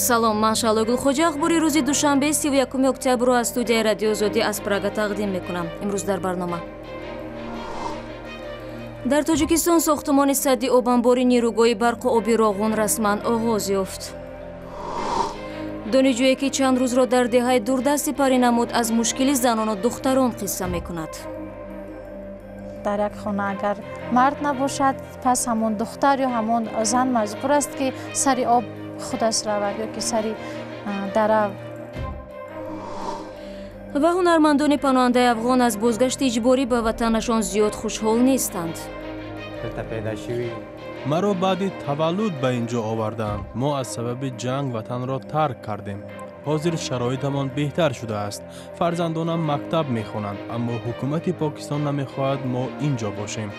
Салом, ман Шаҳло Гулхоҷа. Ахбори рӯзи душанбе, 31 октябрро аз студияи Радиои Озодӣ аз Прага тақдим мекунам. Имрӯз дар барнома: дар Тоҷикистон сохтумони садди обанбори нерӯгоҳи барқу оби Роғун расман оғоз ёфт. Донишҷӯе, ки чанд рӯзро дар деҳаи дурдаст сипарӣ намуд, аз мушкили занону духтарон қисса мекунад. Дар як хона агар мард набошад, пас ҳамон духтар ё ҳамон зан маҷбур аст, ки сари об худаш равад ё ки сари дара. Ва ҳунармандони паноҳандаи афғон аз бозгашти иҷборӣ ба ватанашон зиёд хушҳол нестанд. Маро баъди таваллуд ба ин ҷо овардаанд. Мо аз сабаби ҷанг ватанро тарк кардем. Ҳозир шароитамон беҳтар шудааст, фарзандонам мактаб мехонанд, аммо ҳукумати Покистон намехоҳад мо ин ҷо бошем.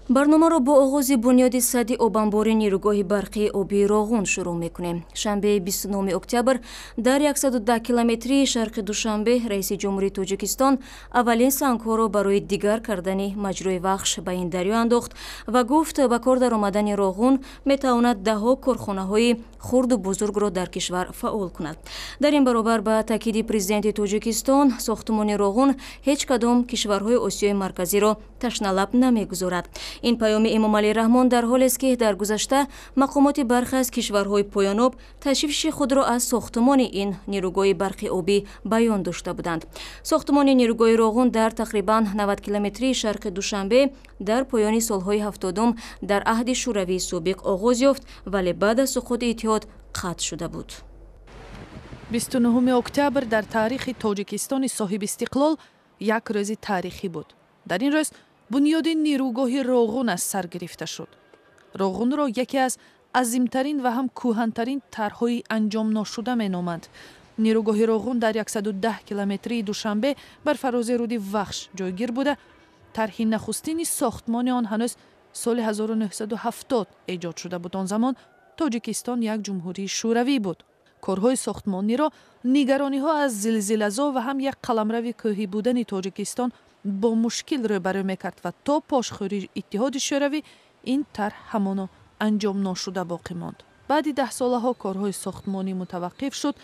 Барномаро бо оғози бунёди садди обанбори нерӯгоҳи барқии обии Роғун шурӯъ мекунем. Шанбеи 29 октябр дар 110 километрии шарқи Душанбе раиси ҷумҳурии Тоҷикистон аввалин сангҳоро барои дигар кардани маҷрои Вахш ба ин дарё андохт ва гуфт, ба кор даромадани Роғун метавонад даҳҳо корхонаҳои хурду бузургро дар кишвар фаъол кунад. Дар ин баробар, ба таъкиди президенти Тоҷикистон, сохтумони Роғун ҳеҷ кадом кишварҳои Осиёи Марказиро ташналаб намегузорад. Ин паёми Эмомалӣ Раҳмон дар ҳолест, ки дар гузашта мақомоти бархе аз кишварҳои поёноб ташвиши худро аз сохтумони ин нерӯгоҳи барқи обӣ баён дошта буданд. Сохтумони нерӯгоҳи Роғун дар тақрибан 90 километрии шарқи Душанбе дар поёни солҳои 70-ум дар аҳди Шӯравии собиқ оғоз ёфт, вале баъд аз суқути иттиҳод қатъ шуда буд. 29 октябр дар таърихи Тоҷикистони соҳибистиқлол як рӯзи таърихӣ буд. Дар ин рӯз бунёди нерӯгоҳи Роғун аз сар гирифта шуд. Роғунро яке аз азимтарин ва ҳам кӯҳантарин тарҳҳои анҷомношуда меноманд. Нерӯгоҳи Роғун дар 110 километрии Душанбе бар фарози рӯди Вахш ҷойгир буда, тарҳи нахустини сохтмони он ҳанӯз соли 1970 эҷод шуда буд. Он замон Тоҷикистон як ҷумҳурии шӯравӣ буд. Корҳои сохтмониро нигарониҳо аз зилзилазо ва ҳам як қаламрави кӯҳӣ будани Тоҷикистон бо мушкил рӯбарӯ мекард ва то пошхӯрии Иттиҳоди Шӯравӣ ин тарҳ ҳамоно анҷом ношуда боқӣ монд. Баъди даҳсолаҳо корҳои сохтмонӣ мутаваққиф шуд.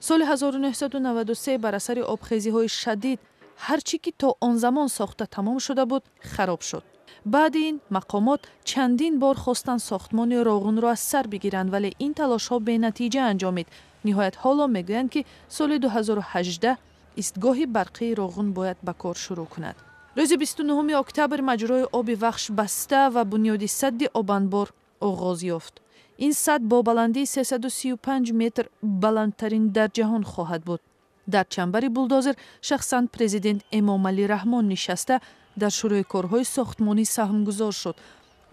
Соли 1993 бар асари обхезиҳои шадид ҳар чӣ ки то он замон сохта тамом шуда буд, хароб шуд. Баъди ин мақомот чандин бор хостанд сохтмони Роғунро аз сар бигиранд, вале ин талошҳо бенатиҷа анҷомид. Ниҳоят, ҳоло мегӯянд, ки соли 2018 истгоҳи барқии Роғун бояд ба кор шурӯъ кунад. Рӯзи 29 октябр маҷрои оби Вахш баста ва бунёди садди обанбор оғоз ёфт. Ин сад бо баландии 335 метр баландтарин дар ҷаҳон хоҳад буд. Дар чамбари булдозер шахсан президент Эмомалӣ Раҳмон нишаста, дар шурӯи корҳои сохтмонӣ саҳмгузор шуд.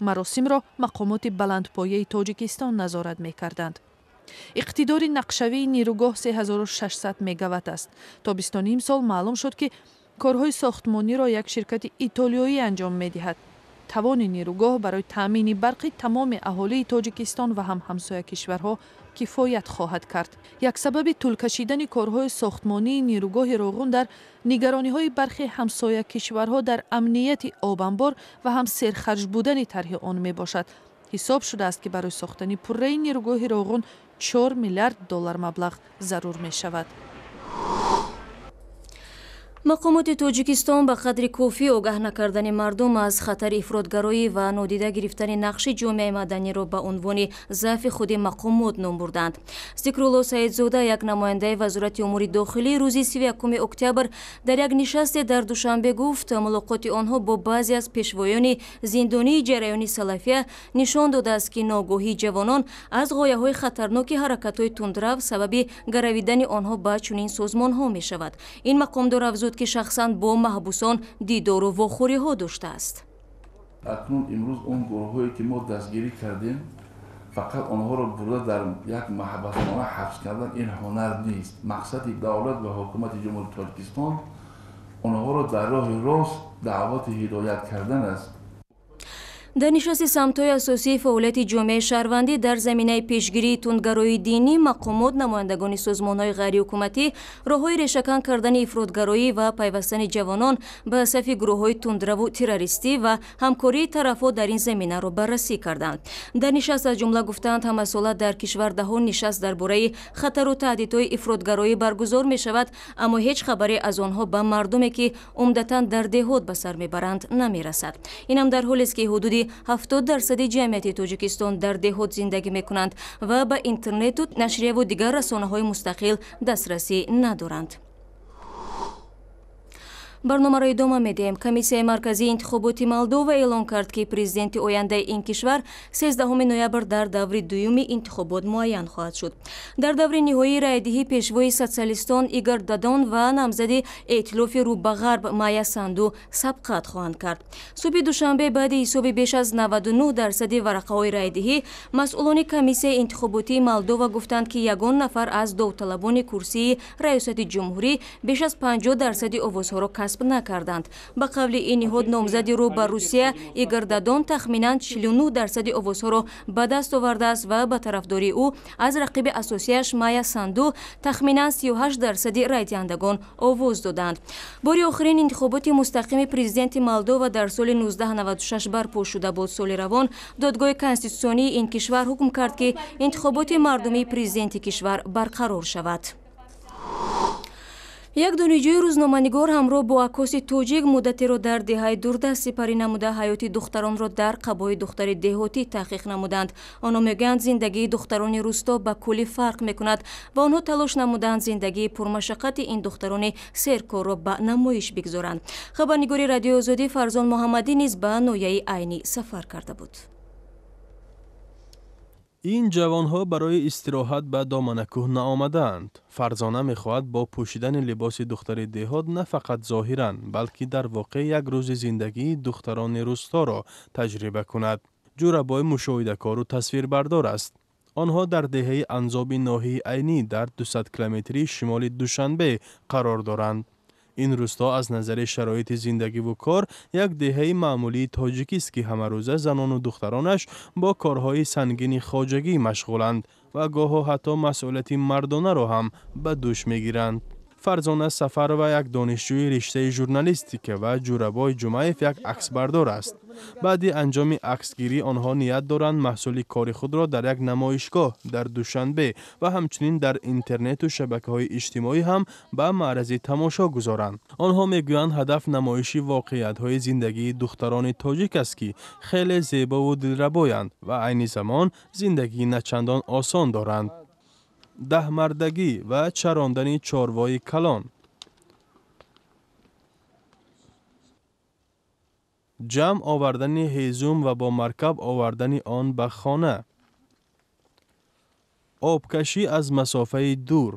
Маросимро мақомоти баландпояи Тоҷикистон назорат мекарданд. Иқтидори нақшавии нерӯгоҳ 3600 мегаватт аст. Тобистони имсол маълум шуд, ки корҳои сохтмониро як ширкати итолиёӣ анҷом медиҳад. Тавони нерӯгоҳ барои таъмини барқи тамоми аҳолии Тоҷикистон ва ҳам ҳамсоя кишварҳо кифоят хоҳад кард. Як сабаби тӯлкашидани корҳои сохтмонии нерӯгоҳи Роғун дар нигарониҳои бархе ҳамсоя кишварҳо дар амнияти обанбор ва ҳам серхарҷ будани тарҳи он мебошад. Ҳисоб шудааст, ки барои сохтани пурраи нерӯгоҳи Роғун 4 миллиард доллар маблағ зарур мешавад. Мақомоти Тоҷикистон ба қадри кофӣ огаҳ накардани мардум аз хатари ифротгароӣ ва нодида гирифтани нақши ҷомеаи маданиро ба унвони заъфи худи мақомот ном бурданд. Зикрулло Саидзода, як намояндаи Вазорати умури дохилӣ, рӯзи 31 октябр дар як нишасте дар Душанбе гуфт, мулоқоти онҳо бо баъзе аз пешвоёни зиндонии ҷараёни салафия нишон додааст, ки ногоҳии ҷавонон аз ғояҳои хатарноки ҳаракатҳои тундрав сабаби гаравидани онҳо ба чунин созмонҳо мешавад. Ин мақомдор афзуд, ки шахсан бо маҳбусон дидору вохӯриҳо доштааст. Акнун имрӯз он гурӯҳҳое, ки мо дастгирӣ кардем, фақат онҳоро бурда дар як маҳбасхона ҳабс кардан ин ҳунар нест. Мақсади давлат ва ҳукумати Ҷумҳурии Тоҷикистон онҳоро дар роҳи рост даъвати ҳидоят кардан аст. Дар нишасти самтҳои асосии фаъолияти ҷомеаи шаҳрвандӣ дар заминаи пешгирии тундгароии динӣ, мақомот, намояндагони созмонҳои ғайриҳукуматӣ роҳҳои решакан кардани ифротгароӣ ва пайвастани ҷавонон ба сафи гурӯҳҳои тундраву террористӣ ва ҳамкории тарафҳо дар ин заминаро баррасӣ карданд. Дар нишаст аз ҷумла гуфтаанд, ҳамасола дар кишвар даҳо нишаст дар бораи хатару таҳдидҳои ифротгароӣ баргузор мешавад, аммо ҳеҷ хабаре аз онҳо ба мардуме, ки умдатан дар деҳот ба сар мебаранд, намерасад. Инам дар ҳолест, ки ҳудуди 70% ҷамъияти Тоҷикистон дар деҳот зиндагӣ мекунанд ва ба интернету нашрияву дигар расонаҳои мустақил дастрасӣ надоранд. Барномаро идома медиҳем. Комиссияи марказии интихоботи Молдова эълон кард, ки президенти ояндаи ин кишвар 13 ноябр дар даври дуюми интихобот муайян хоҳад шуд. Дар даври ниҳоии раъйдиҳӣ пешвои социалистон Игор Дадон ва намзади эътилофи рӯ ба ғарб Майя Санду сабқат хоҳанд кард. Субҳи душанбе баъди ҳисоби беш аз 99% варақаҳои раъйдиҳӣ масъулони комиссияи интихоботии Молдова гуфтанд, ки ягон нафар аз довталабони курсии раёсати ҷумҳурӣ беш аз 50% овозҳоро касб накарданд. Ба қавли ин ниҳод, номзади рӯ ба Русия Игор Дадон тахминан 49% овозҳоро ба даст овардааст ва ба тарафдории ӯ аз рақиби асосияш Майя Санду тахминан 38% райдиҳандагон овоз доданд. Бори охирин интихоботи мустақими президенти Молдова дар соли 1996 барпо шуда буд. Соли равон додгоҳи конститутсионии ин кишвар ҳукм кард, ки интихоботи мардумии президенти кишвар барқарор шавад. Як донишҷӯи рӯзноманигор ҳамроҳ бо аккоси тоҷик муддатеро дар деҳаи дурдаст сипарӣ намуда, ҳаёти духтаронро дар қабои духтари деҳотӣ таҳқиқ намуданд. Онҳо мегӯянд, зиндагии духтарони рӯсто ба куллӣ фарқ мекунад ва онҳо талош намуданд зиндагии пурмашаққати ин духтарони серкорро ба намоиш бигзоранд. Хабарнигори Радиои Озодӣ Фарзон Муҳаммадӣ низ ба ноҳияи Айнӣ сафар карда буд. Ин ҷавонҳо барои истироҳат ба доманакӯҳ наомадаанд. Фарзона мехоҳад бо пӯшидани либоси духтари деҳот на фақат зоҳиран, балки дар воқеъ як рӯзи зиндагии духтарони рӯсторо таҷриба кунад. Ҷӯрабой мушоҳидакору тасвирбардор аст. Онҳо дар деҳаи Анзоби ноҳияи Айнӣ дар 200 километрии шимоли Душанбе қарор доранд. Ин рӯсто аз назари шароити зиндагиву кор як деҳаи маъмулии тоҷикист, ки ҳамарӯза занону духтаронаш бо корҳои сангини хоҷагӣ машғуланд ва гоҳо ҳатто масъулияти мардонаро ҳам ба дӯш мегиранд. Фарзона Сафарова як донишҷӯи риштаи журналистика ва Ҷӯрабой Ҷумаев як аксбардор аст. Баъди анҷоми аксгирӣ онҳо ният доранд маҳсули кори худро дар як намоишгоҳ дар Душанбе ва ҳамчунин дар интернету шабакаҳои иҷтимоӣ ҳам ба маърази тамошо гузоранд. Онҳо мегӯянд, ҳадаф намоиши воқеиятҳои зиндагии духтарони тоҷик аст, ки хеле зебову дилрабоянд ва айни замон зиндагии начандон осон доранд. Даҳмардагӣ ва чарондани чорвои калон, ҷамъ овардани ҳезум ва бо маркаб овардани он ба хона, обкашӣ аз масофаи дур,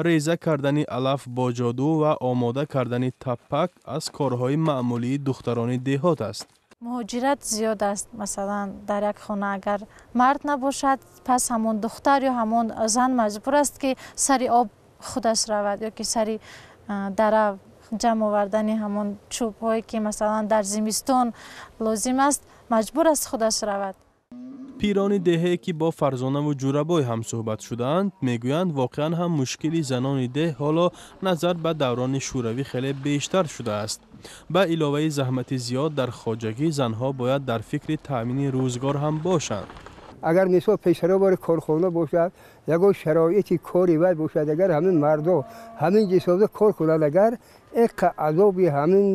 реза кардани алаф бо ҷоду ва омода кардани таппак аз корҳои маъмулии духтарони деҳот аст. Муҳоҷират зиёд аст. Масалан, дар як хона агар мард набошад, пас ҳамон духтар ё ҳамон зан маҷбур аст, ки сари об худаш равад ё ки сари дара ҷамъ овардани ҳамон чӯбҳое, ки масалан дар зимистон лозим аст, маҷбур аст худаш равад. Пирони деҳае, ки бо Фарзонаву Ҷӯрабой ҳамсӯҳбат шудаанд, мегӯянд, воқеан ҳам мушкили занони деҳ ҳоло назар ба даврони шӯравӣ хеле бештар шудааст. Ба иловаи заҳмати зиёд дар хоҷагӣ, занҳо бояд дар фикри таъмини рӯзгор ҳам бошанд. Агар мисол пешаро бори корхона бошад, ягон шароити кори вай бошад, агар ҳамин мардо ҳамин ҳисобда кор кунанд, агар иққа азоби ҳамин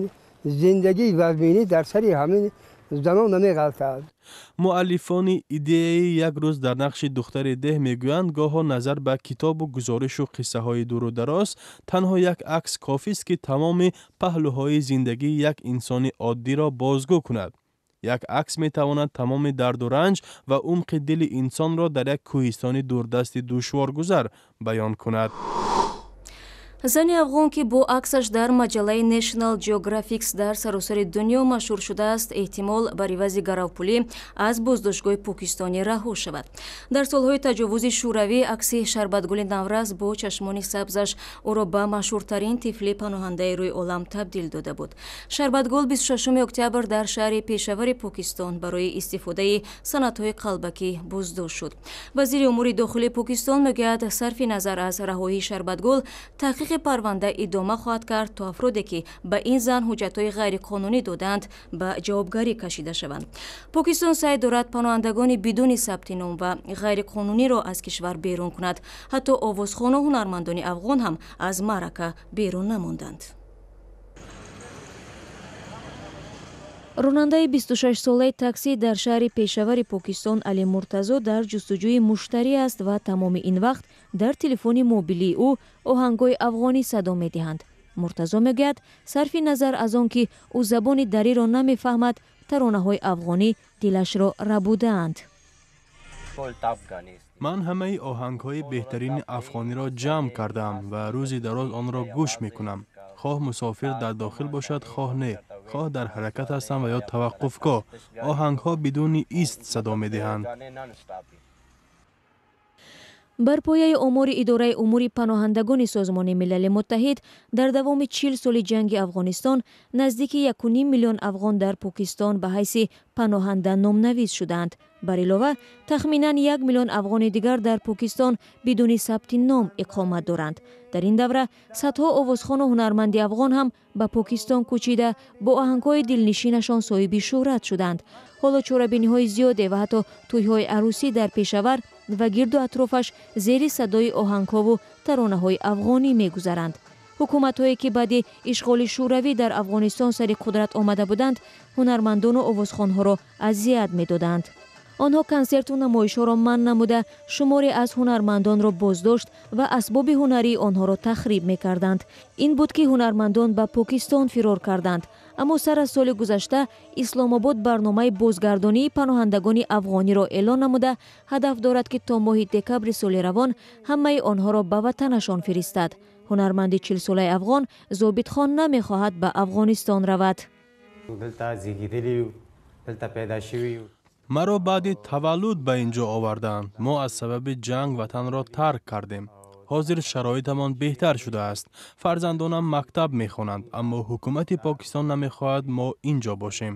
зиндагии вазминӣ дар сари ҳамин занон намеғалтад. Муаллифони идеяи як рӯз дар нақши духтари деҳ мегӯянд, гоҳо назар ба китобу гузоришу қиссаҳои дуру дароз танҳо як акс кофист, ки тамоми паҳлӯҳои зиндагии як инсони оддиро бозгӯ кунад. Як акс метавонад тамоми дарду ранҷ ва умқи дили инсонро дар як кӯҳистони дурдасти душворгузар баён кунад. Зани афғон, ки бо аксаш дар маҷаллаи National Geographic дар саросари дунё машҳур шудааст, эҳтимол бар ивази гаравпулӣ аз боздоштгоҳи покистонӣ раҳо шавад. Дар солҳои таҷовузи шӯравӣ акси Шарбатгули наврас бо чашмони сабзаш ӯро ба машҳуртарин тифли паноҳандаи рӯи олам табдил дода буд. Шарбатгул 26 октябр дар шаҳри Пешавари Покистон барои истифодаи санадҳои қалбакӣ боздошт шуд. Вазири умури дохилии Покистон мегӯяд, сарфи назар аз раҳоии Шарбатгул, таҳқиқи парванда идома хоҳад кард, то афроде, ки ба ин зан ҳуҷҷатҳои ғайриқонунӣ додаанд, ба ҷавобгарӣ кашида шаванд. Покистон саъй дорад паноҳандагони бидуни сабти ном ва ғайриқонуниро аз кишвар берун кунад. Ҳатто овозхону ҳунармандони афғон ҳам аз маърака берун намонданд. Ронандаи 26-солаи таксӣ дар шаҳри Пешавари Покистон Али Муртазо дар ҷустуҷӯи муштарӣ аст ва тамоми ин вақт дар телефони мобилии ӯ оҳангҳои афғонӣ садо медиҳанд. Муртазо мегӯяд, сарфи назар аз он ки ӯ забони дариро намефаҳмад, таронаҳои афғонӣ дилашро рабудаанд. Ман ҳамаи оҳангҳои беҳтарини афғониро ҷамъ кардаам ва рӯзи дароз онро гӯш мекунам. Хоҳ мусофир дар дохил бошад, хоҳ не, хоҳ дар ҳаракат ҳастам ва ё таваққуфгоҳ, оҳангҳо бидуни ист садо медиҳанд. Бар пояи омори Идораи умури паноҳандагони Созмони Милали Муттаҳид, дар давоми 40 соли ҷанги Афғонистон наздики 1,5 миллион афғон дар Покистон ба ҳайси паноҳанда номнавис шудаанд. Бар илова, тахминан 1 миллион афғони дигар дар Покистон бидуни сабти ном иқомат доранд. Дар ин давра садҳо овозхону ҳунарманди афғон ҳам ба Покистон кӯчида, бо оҳангҳои дилнишинашон соҳиби шӯҳрат шуданд. Ҳоло чорабиниҳои зиёде ва ҳатто тӯйҳои арӯсӣ дар Пешавар ва гирду атрофаш зери садои оҳангҳову таронаҳои афғонӣ мегузаранд. Ҳукуматҳое, ки баъди ишғоли шӯравӣ дар Афғонистон сари қудрат омада буданд, ҳунармандону овозхонҳоро азият медоданд. Онҳо консерту намоишҳоро манъ намуда, шуморе аз ҳунармандонро боздошт ва асбоби ҳунарии онҳоро тахриб мекарданд. Ин буд, ки ҳунармандон ба Покистон фирор карданд. Аммо сар аз соли гузашта Исломобод барномаи бозгардонии паноҳандагони афғониро эълон намуда, ҳадаф дорад, ки то моҳи декабри соли равон ҳамаи онҳоро ба ватанашон фиристад. Ҳунарманди 40-солаи афғон Зобитхон намехоҳад ба Афғонистон равад. Маро баъди таваллуд ба ин ҷо овардаанд. Мо аз сабаби ҷанг ватанро тарк кардем. Ҳозир шароитамон беҳтар шудааст. Фарзандонам мактаб мехонанд, аммо ҳукумати Покистон намехоҳад мо ин ҷо бошем.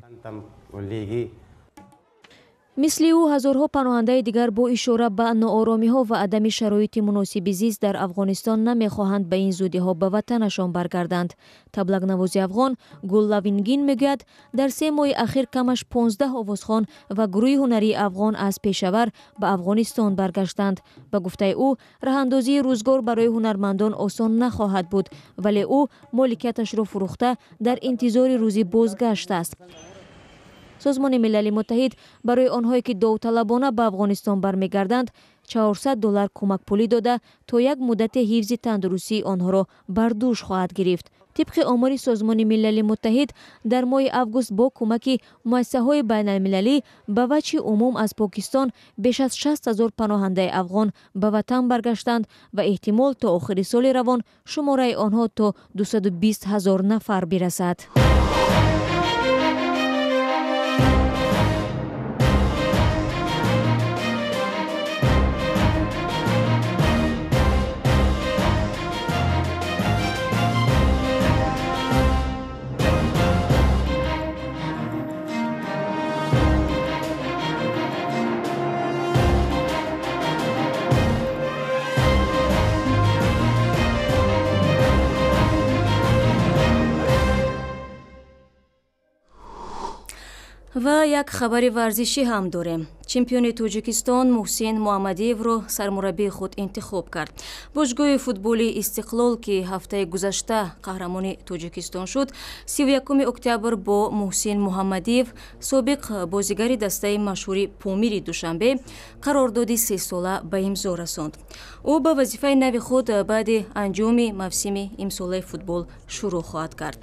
Мисли ӯ ҳазорҳо паноҳандаи дигар бо ишора ба нооромиҳо ва адами шароити муносиби зист дар Афғонистон намехоҳанд ба ин зудиҳо ба ватанашон баргарданд. Таблагнавози афғон Гуллавингин мегӯяд, дар 3 моҳи ахир камаш 15 овозхон ва гурӯҳи ҳунарии афғон аз Пешавар ба Афғонистон баргаштанд. Ба гуфтаи ӯ, раҳандозии рӯзгор барои ҳунармандон осон нахоҳад буд, вале ӯ моликияташро фурӯхта дар интизори рӯзи бозгашт аст. Созмони Милали Муттаҳид барои онҳое, ки довталабона ба Афғонистон бармегарданд, $400 кӯмакпулӣ дода, то як муддате ҳифзи тандурустии онҳоро бар дӯш хоҳад гирифт. Тибқи омори Созмони Милали Муттаҳид, дар моҳи август бо кӯмаки муассисаҳои байналмилалӣ ба вачҳи умум аз Покистон беш аз 60 000 паноҳандаи афғон ба ватан баргаштанд ва эҳтимол то охири соли равон шумораи онҳо то 220 000 нафар бирасад. Ва як хабари варзишӣ ҳам дорем. Чемпиони Тоҷикистон Муҳсин Муҳаммадиевро сармураббии худ интихоб кард. Бошгоҳи футболи Истиқлол, ки ҳафтаи гузашта қаҳрамони Тоҷикистон шуд, 31 октябр бо Муҳсин Муҳаммадиев, собиқ бозигари дастаи машҳури Помири Душанбе, қарордоди 3-сола ба имзо расонд. Ӯ ба вазифаи нави худ баъди анҷоми мавсими имсолаи футбол шурӯъ хоҳад кард.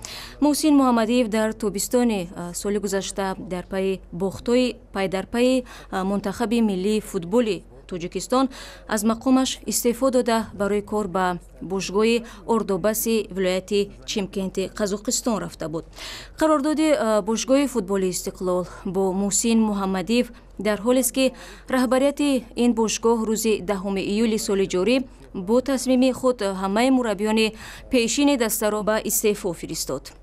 Муҳсин Муҳаммадиев дар тобистони соли гузашта дар пайи бохтҳои пайдарпайи мунтахаби миллии футболи Тоҷикистон аз мақомаш истеъфо дода, барои кор ба бошгоҳи Ордобаси вилояти Чимкенти Қазоқистон рафта буд. Қарордоди бошгоҳи футболи Истиқлол бо Муҳсин Муҳаммадиев дар ҳолест, ки раҳбарияти ин бошгоҳ рӯзи 10 июли соли ҷорӣ бо тасмими худ ҳамаи мураббиёни пешини дастаро ба истеъфо фиристод.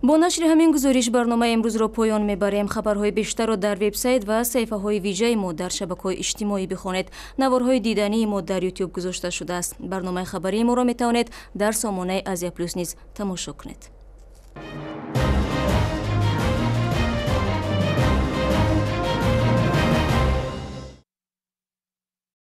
Бо нашри ҳамин гузориш барномаи имрӯзро поён мебарем. Хабарҳои бештарро дар вебсайт ва саҳифаҳои вижаи мо дар шабакаҳои иҷтимоӣ бихонед. Наворҳои дидании мо дар Ютуб гузошта шудааст. Барномаи хабарии моро метавонед дар сомонаи Азия Плюс низ тамошо кунед.